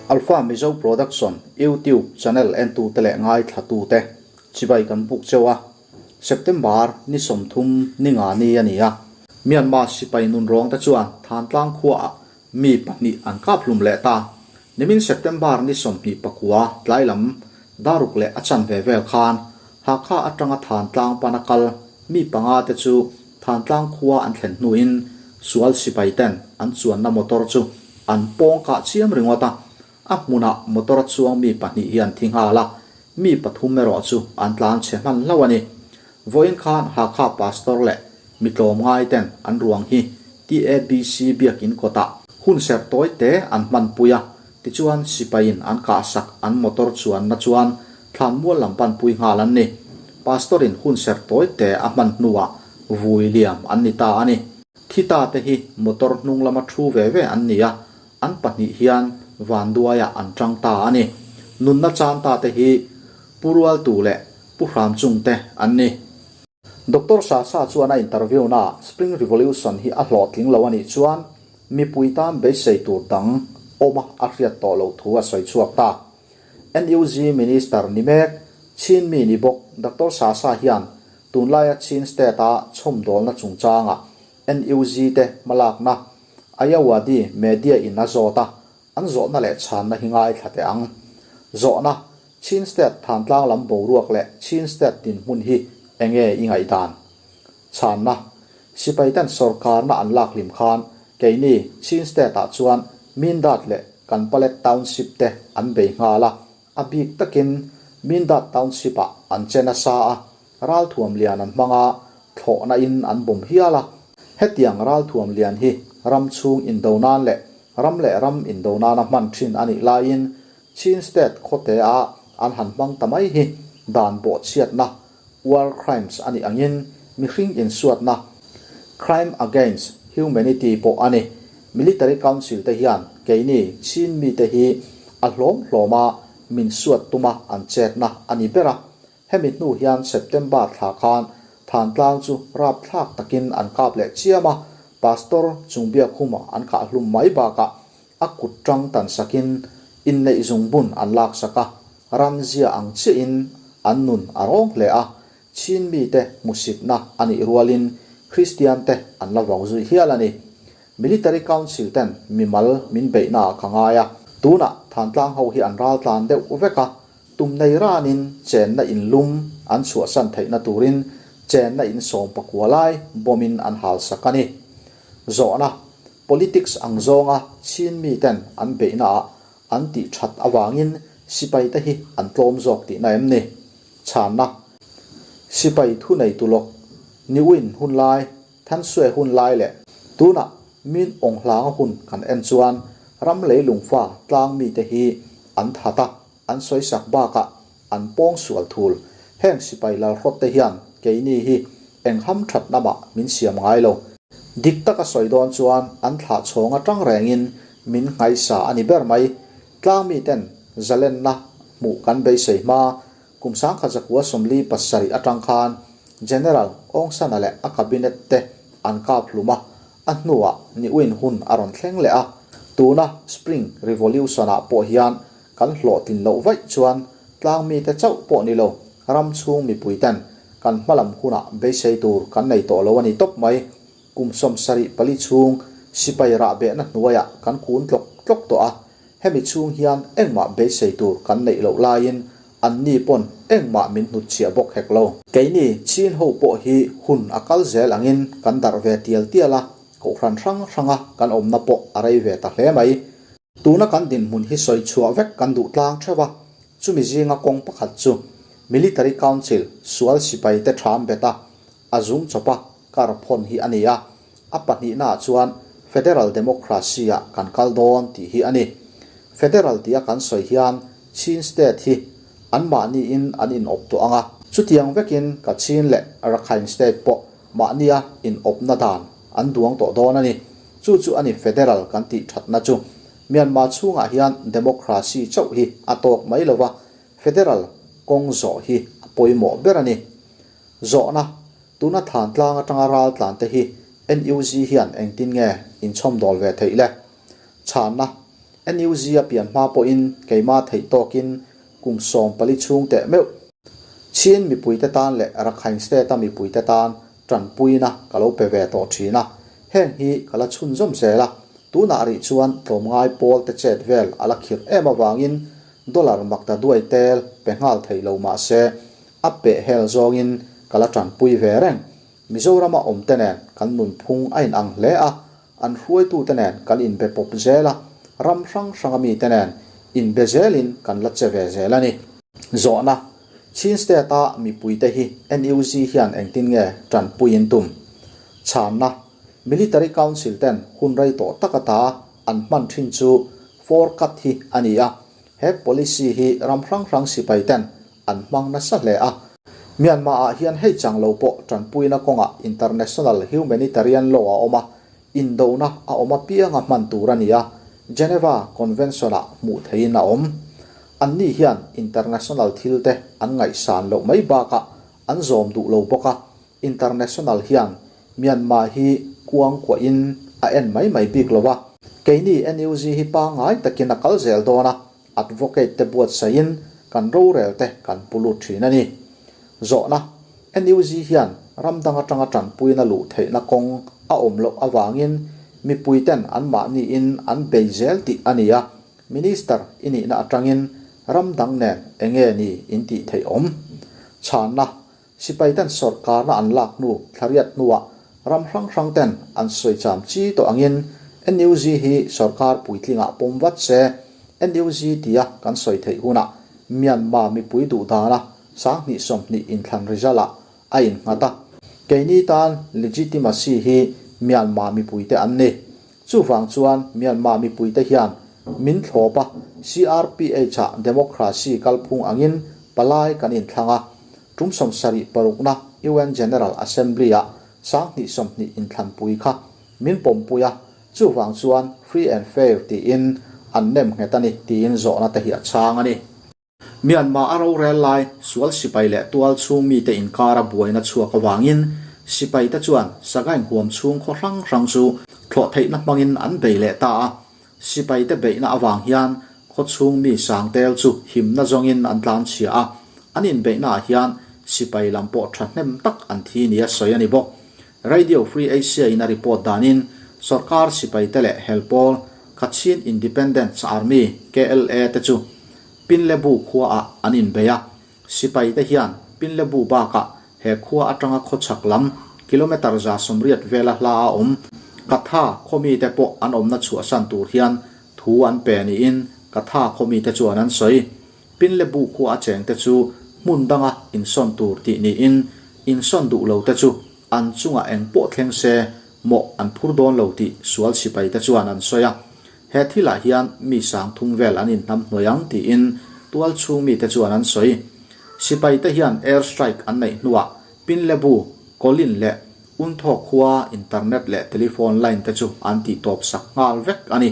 Alpha Mizo Production YouTube channel entute leh ngaithlatute chibai kan buk cheu a, September ni 30 ni nga ni a ni a. Myanmar sipai nunrawngte chuan Thantlang khuaah mi pahnih an kap hlum leh ta. Nimin September ni 29 tlai lam daruk leh a chanve vel khan Hakha atanga Thantlang pana kal mi panga te chu Thantlang khua an thlen hnuin sual sipai ten an chuanna motor chu an pawng kah chiam ringawt a, a hmunah motor a chuang mi pahnih hi an thi nghal a, mi pathum erawh chu an tlan chhe hman hlauh a ni. Vawiin khan Hakha Pastor leh mi tlawmngai ten an ruang hi TABC biakin kawtah hun serh tawi te an hmanpui a, tichuan sipaiin an kahsak an motor chuanna chuan thlanmual lam panpui nghal an ni. Pastor-in hun serh tawi te a hman hnuah vui liam an ni ta a ni. Thi ta te hi motor hnung lama thu ve ve an ni a, an pahnih hian vanduaiah an tang ta a ni. Nunna chan ta te hi Pu Rualtu leh Pu Hramchung te an ni. Doctor Sasa chuan a interview naah Spring Revolution hi a hlawhtling lo a nih chuan mipui tan beisei tur dang awma a hriat tawh loh thu a sawi chhuak ta. NUG Minister ni mek, Chin mi ni bawk Doctor Sasa hian tunlaia Chin State-a chhawmdawlna chungchangah NUG te hmalakna Ayawadi Media in a zawt a, An zawhna leh chhanna hi ngaithla teh ang. Zawhna, Chin State Thantlang lam boruak leh Chin State dinhmun hi enge i ngaihdan? Chhanna, Sipaiten sawrkarna an lak hlim khan keini Chin State-ah chuan Mindat leh Kanpalet Township te an bei nghal a, a bik takin Mindat Township-ah an che nasa a, ralthuam lian an hmang a, thlawhna in an bawm hial a. Hetiang ralthuam lian hi ram chhung indo nan leh ram leh ram indo nana hman thin a nih laiin Chin State khawte a an han hmang ta mai hi dan bawhchhiatna, war crimes, a nih angin mihring insuatna, crime against humanity, pawh a ni. Military Council te hian keini Chin mite hi a hlawm hlawma min suat tuma an chetna a ni ber a. Hemi hnu hian September thla khan Thantlang chu rapthlak takin an kap leh chiam a, Pastor Chungbiakhuma an kah hlum mai bakah a kut tang tan sakin inneih zungbun an laksak a, ramzia ang chiahin an nun a rawng hle a, Chin mite hmusitna a nih rualin Kristian te an la vau zui hial a ni. Military Council ten mimal min beihnaah ka ngai a, tunah Thantlang ho hi an raltlan deuh vek a, Tum nei ranin chenna in lum an chhuahsan theihna turin chenna in 19 lai bawmin an halsak a ni. Zawhna, Politics ang zawnga Chin miten an beihnaah an tih that avangin sipaite hi an tlawm zawk tihna em ni? Chhanna, Sipai thuneitu lawk, Niwin hun lai, Thansue hun lai leh tunah Min Aung Hlaing hun kan en chuan ram leilungfa tlang mite hi an that a, An sawisak bakah an pawng sual thul. Heng sipai lalhrawt te hian keini hi eng ham that namah min siam ngai lo. Dik taka sawi dawn chuan an thlah chhawng atang rengin min nghaisa a ni ber mai. Tlangmi ten zalenna hmuh kan beisei hma kum 1947 atang khan General Aung San-a leh a cabinet te an kap hlum a, a hnuah Niuin hun a rawn thleng leh a. Tuna Spring Revolution-ah pawh hian Kan hlawhtlin loh vaih chuan tlang mite chauh pawh ni lo, ram chhung mipui ten kan hmalam hunah beisei tur kan nei tawh lo a ni tawp mai. Kum 74 chhung sipai rahbehna hnuaiah kan kun tlawk tlawk tawh a, hemi chhung hian engmah beisei tur kan neih loh laiin anni pawn engmah min hnutchhiah bawk hek lo. Keini Chin ho pawh hi hun a kal zel angin kan darh ve tial tial a, kohhran hrang hranga kan awmna pawh a rei ve ta hle mai. Tuna kan dinhmun hi sawi chhuah vek kan duh tlang theuh a, chumi zinga kawng pakhat chu Military Council sual sipai te tham bet a, a zum chawp a, kar phawn hi a ni a, a pahnihnaah chuan Federal Democracy ah kan kal dawn tih hi a ni. Federal tia kan sawi hian Chin State hi anmahniin an inawp tawh ang a, chutiang vekin Kachin leh Rakhine State pawh mahnia inawpna dan an duang tawh dawn a ni. Chu chu a ni Federal kan tih thatna chu. Myanmar chhungah hian democracy chauh hi a tawk mai lo va, Federal kawng zawh hi a pawimawh ber a ni. Zawhna, Tuna than tlang atanga ral tlan te hi NUG hian engtin nge inchhawmdawl ve theih le? Chhanna, NUG a pian hma pawhin keimah theih tawkin kum 14 chhung teh meuh Chin mipuite tan leh Rakhine State-a mipuite tan tanpuina ka lo pe ve tawh thin a, heng hi ka la chhunzawm zel a, tunah rih chuan tlawmngai pawl te chet vel a la khirh em avangin dollar makta duai tel pe nghal thei lo mah se a peh hel zawngin ka la tanpui ve reng. Mizorama awmte nen kan nunphung a inang hle a, an hruaitute nen kan inbe pawp zel a, ram hrang hranga mite nen inbe zelin kan la che ve zel a ni. Zawhna, Chin State-a mipuite hi NUG hian engtin nge tanpuiin tum? Chhanna, Military Council ten hun rei tawh tak ata an hman thin chu four cut hi a ni a, he policy hi ram hrang hrang sipai ten an hmang nasa hle a. Myanmar-ah hian hei chang lo pawh tanpuina kawngah international humanitarian law a awm a, indona a awm apianga hman tur a ni a, Geneva Convention-ah hmuh theihin a awm. Anni hian international thil te an ngaihsan loh mai bakah an zawm duh lo bawk a, international hian Myanmar hi kuang kuahin a en mai mai bik lo a. Keini NUG hi pangngai takin a kal zel dawn a, Advocate te buatsaihin kan rorel te kan pu lut thin a ni. Zawhna, NUG hian ram dang atanga tanpuina luh theihna kawng a awm loh avangin mipui ten anmahniin an bei zel tih a ni a, Minister i nihna atangin ram dang nen enge ni in tih theih awm? Chhanna, Sipai ten sawrkarna an lak hnu thlariat hnuah ram hrang hrang ten an sawi cham chi tawh angin NUG hi sawrkar puitlingah pawm vat se, NUG tia kan sawi theih hunah Myanmar mipui duh dana 2020 inthlan result ah a innghat a. Keini tan legitimacy hi Myanmar mipuite an ni. Chuvang chuan Myanmar mipuite hian min thlawp a, CRPH-ah democracy kalphung angin palai kan inthlang a, tum 76na UN General Assembly-ah 2020 inthlanpui kha min pawmpui a, chuvang chuan free and fair tiin an nem nghet a ni tiin zawhna te hi a chhang a ni. Myanmar a rorel lai sual sipai leh tual chhung mite inkara buaina chhuak avangin sipaite chuan Sagaing huam chhung khaw hrang hrang chu thlawh theihna hmangin an bei leh ta a. Sipaite beihna avang hian khaw chhung mi sang tel chu himna zawngin an tlanchhia a, an inbeihnaah hian sipai lam pawh thahnem tak an thi nia sawi a ni bawk. Radio Free Asia in a report danin sorkar sipaite leh helpawl Kachin Independence Army, KLA, te chu Pinlebu khuaah an inbei a, sipaite hian Pinlebu bakah he khua atanga khawchhak lam kilometre 180 vela hla a awm Katha khaw mite pawh an awmna chhuahsan tur hian thu an pe niin Katha khaw mite chuan an sawi. Pinlebu khua a chengte chu hmun danga insawn tur tih niin insawn duh lote chu an chungah eng pawh thleng se mawh an phur dawn lo tih sual sipaite chuan an sawi a. He thilah hian mi 3000 vel an inhnam hnuai ang tiin tual chhung mite chuan an sawi. Sipaite hian air strike an neih hnuah Pinlebu, Kawlin leh Unthaw khua internet leh telephone line te chu an tihtawp sak nghal vek a ni.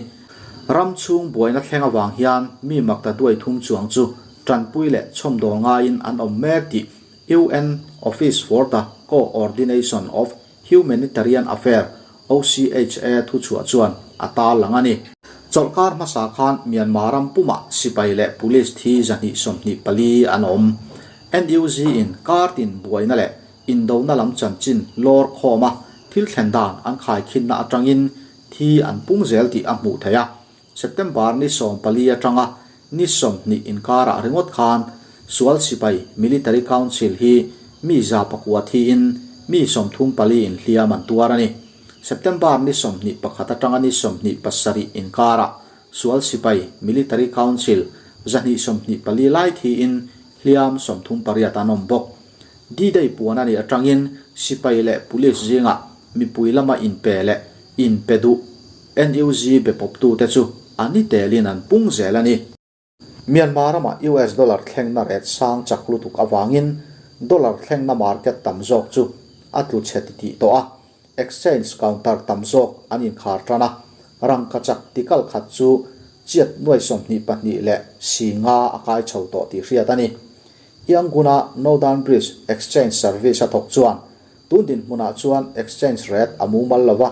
Ram chhung buaina thleng avang hian mi makta duai thum chuang chu tanpui leh chhawmdawl ngaiin an awm mek tih UN Office for the Co-ordination of Humanitarian Affair, OCHA, thuchhuah chuan a tarlang a ni. Chawlhkar hmasa khan Myanmar ram pumah sipai leh police thi 124 an awm. NUG in kar tin buaina leh indona lam chanchin lawr khawma thil thlen dan an khaikhinna atangin thi an pung zel tih a hmuh theih a. September ni 14 atanga ni 20 inkarah ringawt khan sual sipai Military Council hi mi 900 thiin mi 34 in hliam an tuar a ni. September ni 21 atanga ni 27 inkarah sual sipai Military Council 124 lai thiin hliam 38 an awm bawk. D-Day puan a nih atangin sipai leh police zingah mipui lama inpe leh inpe duh NUG be pawptute chu a ni telin an pung zel a ni. Myanmar ramah US dollar thlengna ret sang chak lutuk avangin dollar thlengna market tam zawk chu a tlu chhe titih tawh a, exchange counter tam zawk an inkhar tan a, rangkachak tikal khat chu chiat nuai 22 leh si nga a kai chho tawh tih hriat a ni. Yangon-a Northern Bridge Exchange Service a thawk chuan Tun dinhmunah chuan exchange rate a mumal lo va,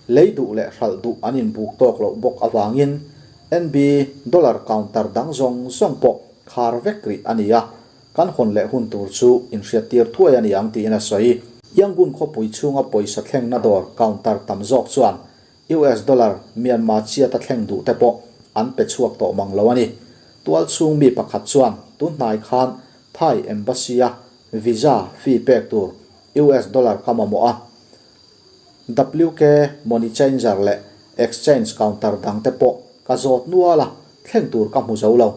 lei duh leh hralh duh an inbuk tawk loh bawk avangin NB, Dollar counter dang zawng zawng pawh khar vek rih a ni a, kan hawn leh hun tur chu inhriattir thuai a ni ang tiin a sawi. Yangon khawpui chhunga pawisa thlengna dawr counter tam zawk chuan US dollar Myanmar chiata thleng duh te pawh an pe chhuak tawh mang lo a ni. Tual chhung mi pakhat chuan tun hnai khan Thai Embassy-a visa fee pek tur US dollar ka mamawh a, WK money changer leh exchange counter dang te pawh ka zawt nual a, thleng tur ka hmu zo lo.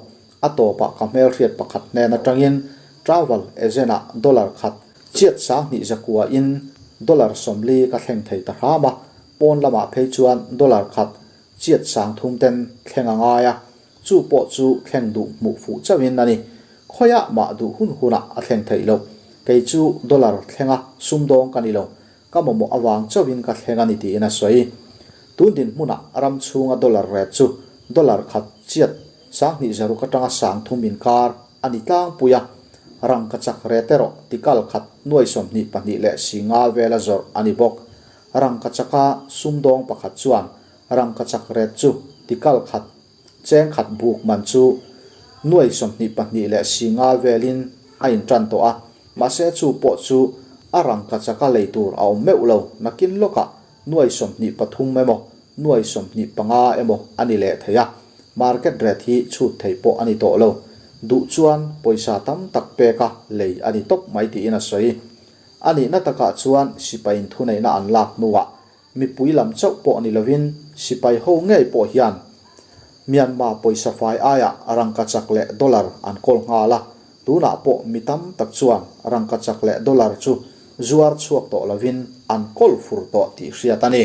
A tawpah ka hmelhriat pakhat hnen atangin travel agent ah dollar khat chiat 2000 zakua in dollar 40 ka thleng thei ta hram a, pawn lamah phei chuan dollar khat chiat 3000 ten thleng a ngai a, chu pawh chu thleng duh hmuh fuh chauhin a ni. Khawiah mah duh hun hunah a thleng theih loh. Kei chu dollar thlenga sumdawng ka ni lo, ka mamawh avang chauhin ka thleng a ni tiin a sawi. Tun dinhmunah ram chhunga dollar rate chu dollar khat chiat 20 600 atanga 3000 inkar a ni tlangpui a, rangkachak rate erawh tikal khat nuai 22 leh 50 vela zawrh a ni bawk. Rangkachaka sumdawng pakhat chuan rangkachak rate chu tikal khat cheng khat buk man chu nuai 22 leh 50 velin a intan tawh a, mahse chu pawh chu a rangkachaka lei tur a awm meuh lo, nakin lawkah nuai 23 emaw nuai 25 emaw a ni leh thei a, market rate hi chhut thei pawh a ni tawh lo. Duh chuan pawisa tam tak peka lei a ni tawp mai tiin a sawi. A nihna takah chuan sipaiin thuneihna an lak hnuah mipui lam chauh pawh ni lovin sipai ho ngei pawh hian Myanmar pawisa fai aiah rangkachak leh dollar an kawl nghal a, tunah pawh mi tam tak chuan rangkachak leh dollar chu zuar chhuak tawh lovin an kawl fur tawh tih hriat a ni.